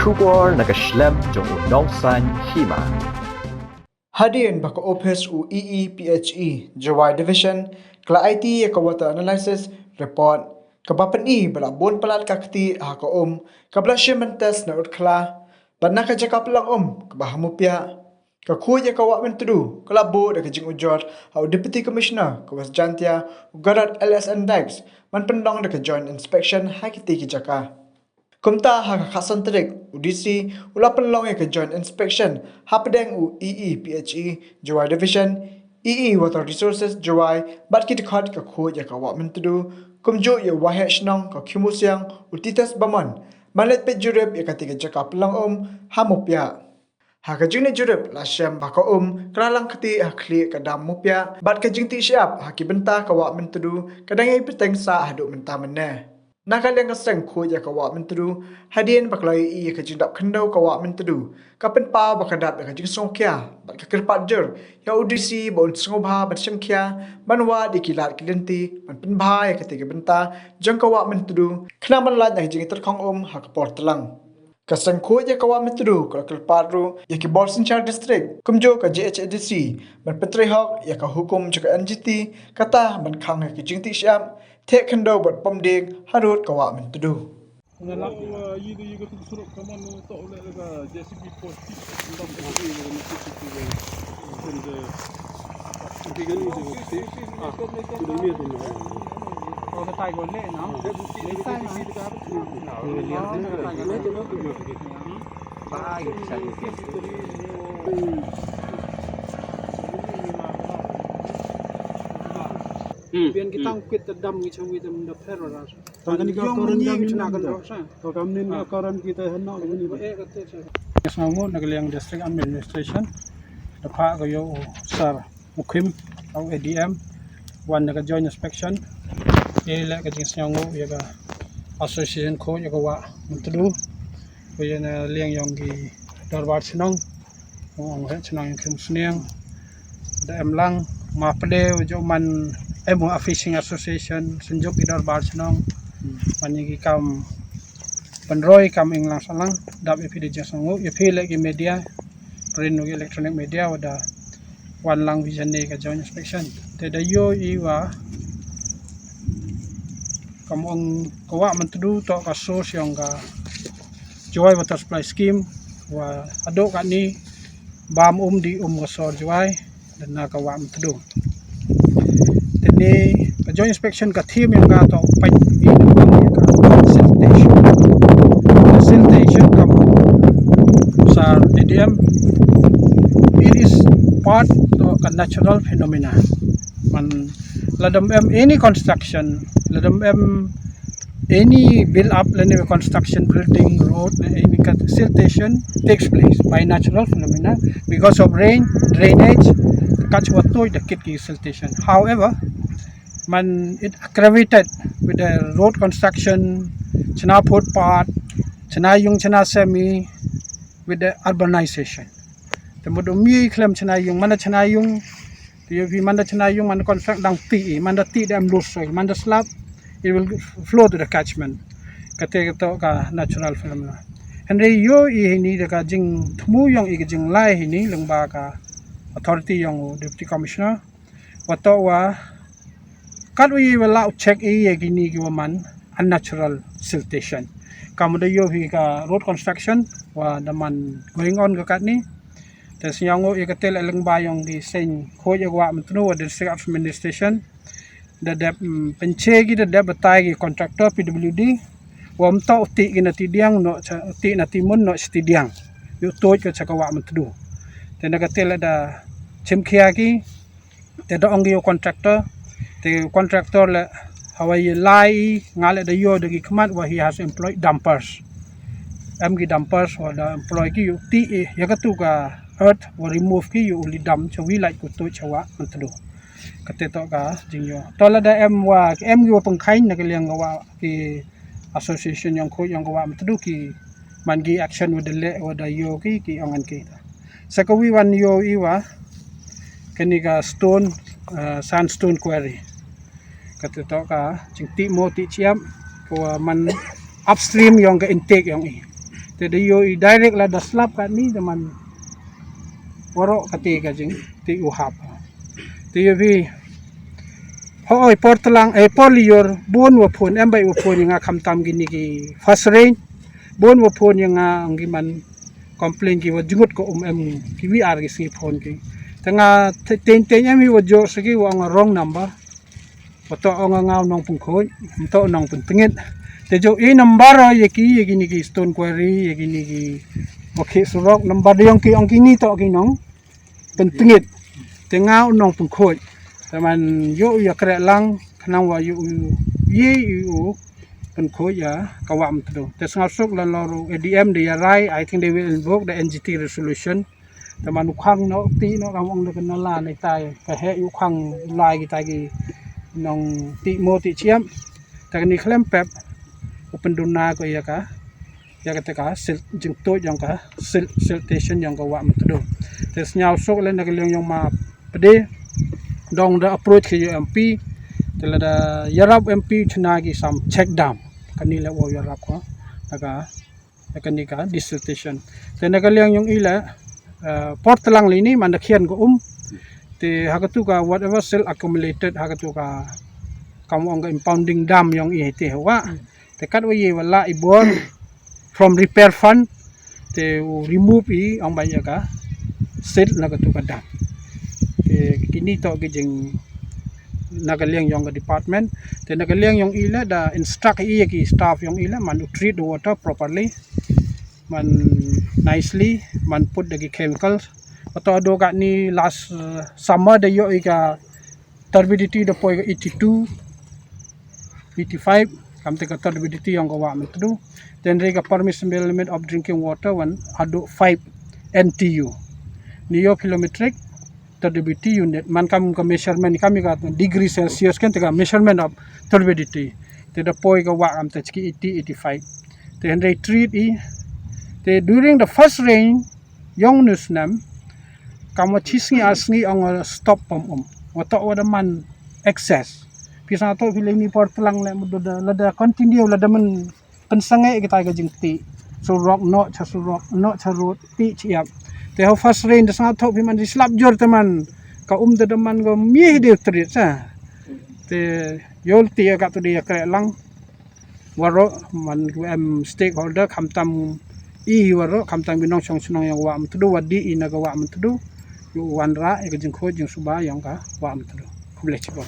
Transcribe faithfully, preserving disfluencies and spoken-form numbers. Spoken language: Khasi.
Khubor na ka shlem jong u nongsan hima. Hadien ba ka ophis u E E P H E Jowai Division ka la aiti ïa ka water analysis report kaba pyni ba la bun palat ka kti ha ka um kaba la shim ban test na Utkhla bad na ka jaka pynlong um kaba ha Mupiah. Ka khuid ïa ka Wah Myntdu ka la buh da ka jingujor ha u Deputy Commissioner ka West Jaintia, u Gerard L S N Dykes, ban pynlong da ka joint inspection ha kitei ki jaka. Kumta ha ka khatsan tarik, u D C u la pynlong ïa ka joint inspection hapdeng u E E P H E Jowai Division, E E Water Resources Jowai bad ki dkhot ka khuid ïa ka Wah Myntdu, kumjuh ïa u Waheh Shnong ka Khimusiang, u Titus Bamon, ban leit peit jurip ïa katei ka jaka pynlong um ha Mupiah. Ha ka jingleit jurip la shem ba ka um ka la lang kti ha khlieh ka dam Mupiah bad ka jingtih shyiap ha ki bynta ka Wah Myntdu ka dang ïai bteng sah haduh mynta mynne. Na ka liang ka seng khuid ïa ka Wah Myntdu, hadien ba ka la ïohi ïa ka jingdap khyndew ka Wah Myntdu, ka pynpaw ba ka dap ïa ka jingsngewkhia bad ka kyrpad jur ïa u D C ba un sngewbha ban shim khia ban wad ïa ki lad ki lynti ban pynbha ïa katei ka bynta jong ka Wah Myntdu khnang ban lait na ka jingtyrkhong um ha ka por tlang. Ka seng khuid ïa ka Wah Myntdu ka la kyrpad ruh ïa ki bor synshar district kumjuh ka J H A D C ban pyntrei hok ïa ka hukum jong ka N G T kata ban khang ïa ka jingtih shyiap, theh khyndew bad pom dieng harud ka Wah Myntdu. Hmm. Bian kita ngkit te dam ngi chang wi te mynda pher ora. Tang kani ka koran kam nin na kan ro sa. Ko kam nin ka koran kita hanok ni. Yes, ngangu na ka liang district administration. Da pha ka yo sar. Mukhim, au A D M, wan na ka joint inspection. Ïa leh ka jingsngewnguh ïa ka association khuid ïa ka Wah Myntdu. Ko ïa na liang yong ki dorbar chnong. Ong he chnong yong Khimusniang. Da em lang ma pde u jo man em a fishing association synjuk ki dorbar chnong. Man ïa ki kam pynroi kam ing lang salang dap ïa phi da jingsngewnguh ïa phi leh ki media print u electronic media wa da wan lang vision ne ka joint inspection. Te da ïohi wa kam ong ka Wah Myntdu to ka source yong ka Jowai Water Supply Scheme wa adok ka ni bam um di um ka sor Jowai dan na ka Wah Myntdu. Te ni ka joint inspection ka theme yong ka to pait i ka siltation. Siltation kam sar A D M. It is part to ka natural phenomena. Man ladam em any construction, ladam em any build up lane construction building road lane any siltation takes place by natural phenomena because of rain, drainage, kach wa tuid da kit ki siltation. However, man it aggravated with the road construction, chna footpath, chna yung chna semi, with the urbanization. Te mut um ïa khlem chna yung, man da chna yung, te ïa phi man da chna yung, man da construct dang ti, man da ti da em lusoi, man da slab, it will flow to the catchment. Kate kato ka natural phenomena. Hynrei ïohi hini da ka jingthmu yong i ka jinglai hini lyngba ka authority yong u Deputy Commissioner. Wa to wa kat u i wa la u check i ïa kini ki wa man unnatural siltation. Kam da ïohi ka road construction wa da man going on ka kat ni. Te sñiaw ngo ïa ka tel lyngba yong ki seng khuid ïa ka Wah Myntdu wa district administration. Da dep, mm, pynche ki da dep batai ki contractor P W D. Wa um to u ti ki na ti diang no cha, u ti na ti mun no cha ti diang. Yu tuid ka cha ka Wah Myntdu. Te na ka tel da chim khia ki. Te da ong ki yu contractor, te contractor le hawai ye lai i nga le da ïoh da ki khmat wa he has employed dumpers. Em ki dumpers wa da employ ki yu ti i ïa ka tu ka earth wa remove ki yu li dam cha wi lait ku tu cha Wah Myntdu. Kate to ka jingïoh. To la da em wa em ki wa pengkhain na ka liang ka wa ki association yong khuid yong ka Wah Myntdu ki man ki action wa da le wa da ïoh ki ki ong an ki. Sa ka wi wan ïoh i wa kani ka stone, uh, sandstone quarry. Kata to ka jingti mo ti chiam ko man upstream yong ka intake yong i. Te da ïoh i direct la da slap katni da man waroh kate ka jingtih u hap. Te ïoh phi, hooid, por tlang, eh, por lyiur bun wa phone, em beit wa phone ïa nga khamtam kine ki first range. Bun wa phone ïa nga, ong ki man complain ki wa jngut ka um, em ki wi ar ki sngi phone ki. Te nga te-, teng teng em hi wa jooh sa ki wa ong wrong number. Wa toh ong nga u nongpynkhuid, ym toh u nongpyntngit. Te jooh i number ïa ki, ïa kine ki stone quarry, ïa kine ki wa khih surok, number da ong ki, ong kine toh ki nongpyntngit. Te nga u nongpynkhuid. Te man ïoh u ïakreh lang, khnang wa ïoh u, ïoh u pynkhuid ïa ka wah Myntdu. Te sngewsuk la lor u A D M da ïarai, I think they will invoke the N G T resolution. Te man u khang noh tih noh, kam ong da ka nala ne tai, ka heh u khang u lai kita ki nongtih mo tih chiam. Te kane khlem pep u pynduna ko ïa ka, ïa kata ka sil-, jingtuid ïong ka sil-, siltation ïong ka wah Myntdu. Te sngewsuk leh na ka liang ïong ma pde, dang da approach ki ïa u M P. Te lada ïarap u M P u chna ki sam check dam. Kane leh wow ïarap ko na ka, na kane ka desiltation. Te na ka liang ïong i leh, eh, por tlang lei ni man da khian ka um. Te ha katu ka whatever silt accumulated ha katu ka, kam ong ka impounding dam ïong i te ha wah. Te katwa ïa wa lah i bor from repair fund, te u remove i ong beit ïa ka silt na katu ka dam. Te kine toh ki jing na ka liang ïong ka department. Te na ka liang ïong i leh da instruct i ïa ki staff ïong i leh man u treat the water properly, man nicely, man put da ki chemicals. Wa toh haduh katni last, eh, summer da ïoh i ka turbidity da poi ka eighty-two, eighty-five, kam te ka turbidity ïong ka wah Myntdu. Te hynrei ka permissible limit of drinking water wan haduh five N T U. Ni ïoh philometric turbidity unit, man kam ka measurement, kam ka degree Celsius kan te ka measurement of turbidity. Te da poi ka wah kam te chiki eighty, eighty-five. Te hynrei treat i. Te during the first rain, ïong u snem, kam wa chi sngi ar sngi ong stop pom um. Wa toh wa da man excess. Phi sngewthuh phi lei ni por tlang leh mut da, lada continue, lada man pynsangeh kita ka jingtih surok, noh cha surok, noh cha rud, tih chiap. Te ha first rain da sngewthuh phi man di slap jur te man ka um da da man ka mih di treat sa. Te ïoh tih ka tu di ïakreh lang. Waroh man ki em stakeholder khamtam i waroh khamtam ki nongshong shnong ïong wah Myntdu, wa dih i na ka wah Myntdu, ïoh wanrah ïa ka jingkhuid jingsuba ïong ka wah Myntdu. Khublei chibun.